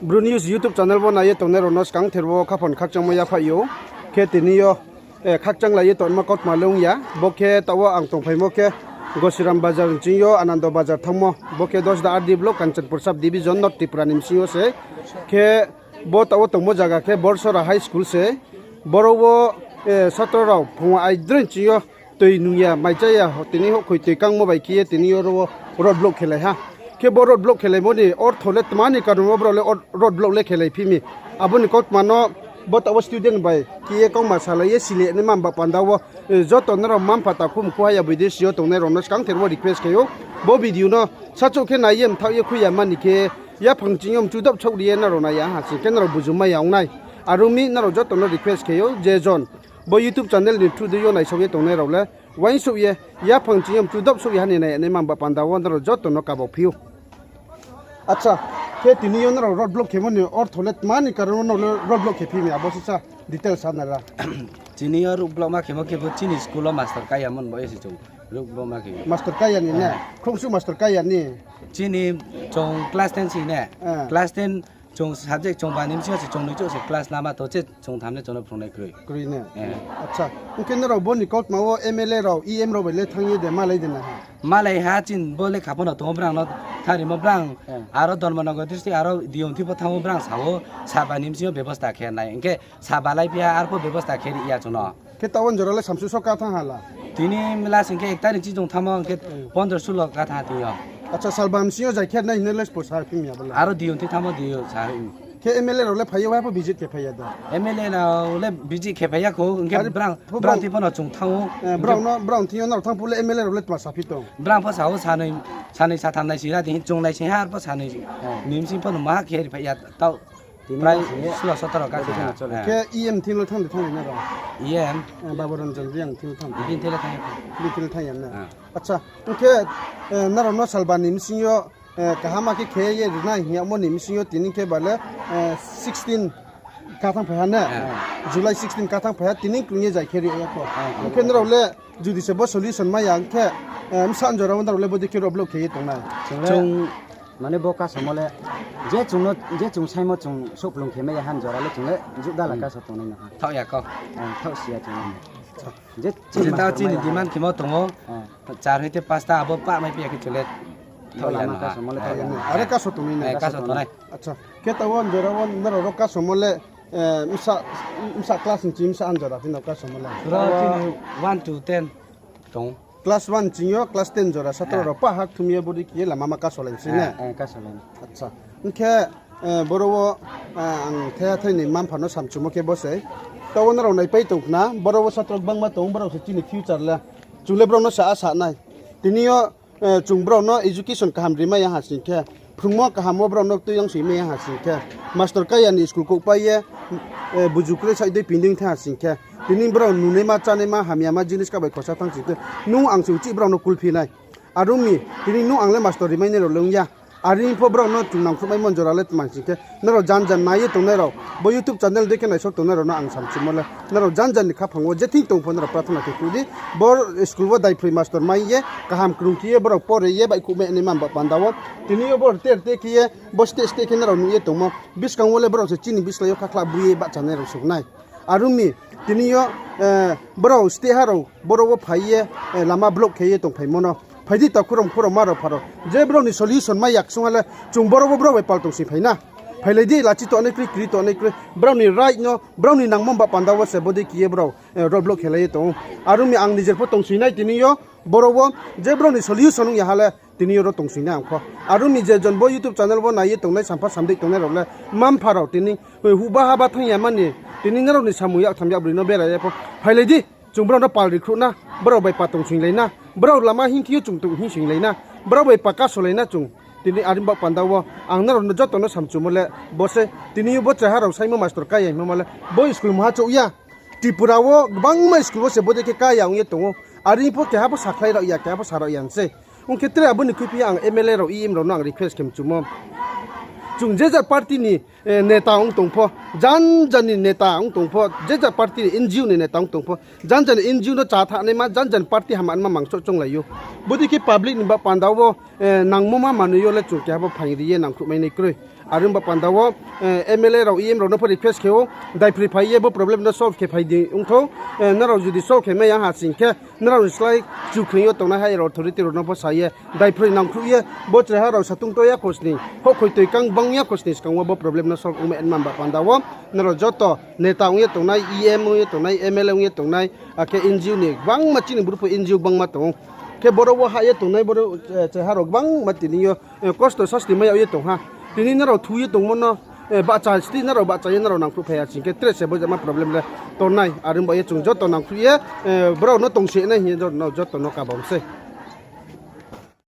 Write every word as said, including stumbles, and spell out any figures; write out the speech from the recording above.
Bru News YouTube channel wo nai ye tongnai rao no skangther wo khaphang khakchangmo yaphaih ou. Khe tini yo, eh, khakchanglai ye tongma kautma le ong ya. Bo khe taoh wo ang tongphaimo khe Gosiram Bazar nching yo Anando Bazar thanngmo. Bo khe Dasda R D block, Kanchanpur sub division, North Tripura ni bsing yo se. Khe bo taoh wo tongmo zaga khe Borsora High School se. Boro wo, eh, satro rao phung aidroih nching yo toi nung ya, mai chá ya, tini houhkhoi toi kangmo bai khe ye tini yo ro wo road block khelai ha. Khe bo road block khelaimo ni ortho le tma ni karon wo brao le or-, road block le khelaiphi mi. Abo ni kautma no bo taoh wo student bai khe ye kauma salai ye sile naima ba panda wo, eh, joto nrao mma-mpha takhu mkhu haya bidesi yo tongnai rao no skangther wo request khe ou. Bo video no sachouh khe nai ye mthaoh ye khui ya mani khe yaphang ching yo mchu dop souh ri ye nrao nai ya ha sing khe nrao buju mai ya ong nai. Are ong mi nrao joto no request khe ou je jon bo YouTube channel ni through dei yo naisao ye tongnai rao le uaingsouh ye yaphang ching yo mchu dop souh ya ha ni nai ya naima ba panda wo nrao joto no kabau phi ou. Acha, khe tini yo nrao road block khemo ni ortho le tma ni karon wo nrao le road block khephi mi abo sisa details sa nai ra. Chini yo road block ma khemo khe bo chini school wo master kái ya mo ni bo ye se chung road block ma khe. Master kái ya ni ne? Khrouhsuh master kái ya ni? Chini chung class ten si ne? Class ten chung subject chungba ni bsing yo se chung noi chouh se class lama to che chung tham le chung no phrungnai kroi. Kroi ne? Acha, ong khe nrao bo ni kautma wo M L A rao, E M rao bai le thanng ye de malai de na ha? Malai ha, chini bo lekha pho no tong ou brang no thanng rimo brang. Aro Dharmanagar district aro Diyungthi pho thanng ou brang sa ou, saba ni bsing yo bebosta khe nai. Ong khe saba lai phi ya, arpho bebosta khe ri ya chung no. Khe taoh wo jora le samsu so ka thanng ha la? Tini mla sing khe ek tarik chi chung thanngmo, ong khe pondro sulo ka thanng ha tini yo. Acha, salba bsing yo jai khe nai hing le spo sa phi mi ya bo le? Aro Diyungthi thanngmo di yo sa. Khe M L A rao le phai ye waiha pho visit khe phai ya de? M L A rao le visit khe phai ya khou, ong khe brang, brang thing pho no chung thanng ou. Brang thing yo nrao thanng phuh le M L A rao le tma saphi tong? Brang pho sa ou, sanoi, sanoi satham nai si ra di hing chung nai si ha, arpho sanoi ni bsing pho no maha khe ri phai ya taoh. Prai sulo sotoro ka sa. Khe E M thing le thanng de thanng nai nrao? E M? Babu Ranjan Reang thing le thanng. Bini thing le thanng ya na? Acha, ong khe nrao no salba ni bsing yo kaham khe khe ye ri nai hing yagmo ni bsing yo tini khe ba le sixteen ka thanng phai ha ne? July sixteen ka thanng phai ha, tini krung ye jai khe ri ya kho. Ong khe nrao le judi se bo solution mai ya ong khe, bsa jora wo nrao le bodei khe road block khe ye tong nai? Mane bo kasomo le je chung saimo chung souhplung khe mai ya ha jora le chung le judala kaso tongnai no ha. Thaoh si ya chung. Je tao chini demand khemo tong ou. Char hoite pasta abo pah mai phi ya khe chung le thaoh ya no ha. Are kaso tongnai no? Kaso tongnai. Acha, khe taoh wo jora wo nrao ro kasomo le bsa class ni chi bsa jora phi no kasomo le? Class one ching yo class ten jora satro rao pah ha kthum ye bodei khe ye lama ma kasolai se ne? Acha, ong khe boro wo ang thaiha thai ni mma-mpha no samchumo khe bo se. Taoh wo nrao naipai tong khna, boro wo satro gbangma tong, brao se chini future le. Chung le brao no sa a sa nai. Tini yo chung brao no education kaham rimai ya ha sing khe, phrungmo kaham wo brao no tui yangsoi mai ya ha sing khe, master kái ya ni school kouhpai ye, buju kroi saih dei pinding thanng ha sing khe, tini brao nunaima chánaima hamyama jinis ka bai khosa thanng sing khe, nung ang se uchih brao no kulphi nai. Are ong mi, tini nung ang le master rimainai rao le ong ya. Are pho brao no chung nangkhruhmaimo jora le tma sing khe, nrao jan jan nai ye tongnai rao, bo YouTube channel dei khe naisao tongnai rao no ang samchumo le, nrao jan jan ni khaphang wo je thing tong pho nrao prathona khe khuh di. Bo school wo daiphroi master mai ye, kaham krung khe ye brao pore ye baihkhouh mai naima ba panda wo. Tini yo bo rte rte khe ye, bo state state khe nrao nuh ye tongmo. Buskang wo le brao se chini bislái yo khakhla bui ye bahchanai rao song nai. Are ong mi, tini yo brao state ha rao boro wo phai ye lama block khe ye tongphaimo no. Phai di takhu rao mkhu rao ma rao pha rao. Je brao ni solution mai ya ksung ha le chung boro wo brao bai pal tongsi phai na. Phailai di, lachi tongnai kroi, kri tongnai kroi. Brao ni right no, brao ni nangmo ba panda wo se bodei khe ye brao road block khelai ye tong ou. Are ong mi ang nijer pho tongsi nai tini yo boro wo je brao ni solution ong ya ha le tini yo ro tongsi nai ang pho. Are ong mi je jon bo YouTube channel wo nai ye tongnai sampha samdeih tongnai rao le, mma-mpha rao tini huhba haba thanng ya mani, tini nrao ni samung yaktham yakbroi no bera ye pho phailai di. Chung brao no pal rikhruh na, brao bai pa tongsoinglai na, brao lama hingthi yo chung tong hingsoinglai na, brao bai pa kasolai na chung. Tini are ba panda wo ang nrao no joto no samchumo le bo se, tini yo bo chraha rao saimo master kái ya hingmo ma le bo school maha chouh ya. Tripura wo gbangma school wo se bodei khe kái ya ong ye tong ou. Are pho keha pho sakhlai rao ya, keha pho sa rao ya se. Ong khe tre abo ni khuiphi ye ang M L A rao, E M rao no ang request khe mchumo. Chung je ja party ni neta ong tong pho, jan jan ni neta ong tong pho, je ja party ni N G O ni neta ong tong pho, jan jan ni N G O no chá thanaima, jan jan party hamanaima mangsoh chounglai ou. Bodei khe public ni ba panda wo nangmo ma manoi yo le chung keha pho phaing ri ye nangkhruhmainai kroi. Are ong ba panda wo, M L A rao, E M rao no pho request khe ou, daiphroi phai ye bo problem no solve khe phai di ongthou. Nrao judi solve khe mai ya ha sing khe, nrao ni slái kchukhreing yo tongnai higher authority rao no pho sa ye, daiphroi nangkhruh ye, bo chrai ha rao satung to ya khosning, houhkhoi toi kang bang ya khosning skang wo bo problem no solve ongmai nma ba panda wo, nrao joto neta ong ye tongnai, E M ong ye tongnai, M L A ong ye tongnai, akhe N G O ni gbangma chini bru pho N G O gbangma tong ou. Khe boro wo hah ye tongnai, boro chrai ha rao gbangma tini yo kosto sasti mai yag ye tong ha. Tini nrao thu ye tongmo no bahcha sti, nrao bahcha ye nrao nangkhruh phai ya sing khe tre se bo jama problem le tongnai. Are ong ba ye chung joto nangkhruh ye, brao no tongsi nai hing ye joto no, joto no kabam sei.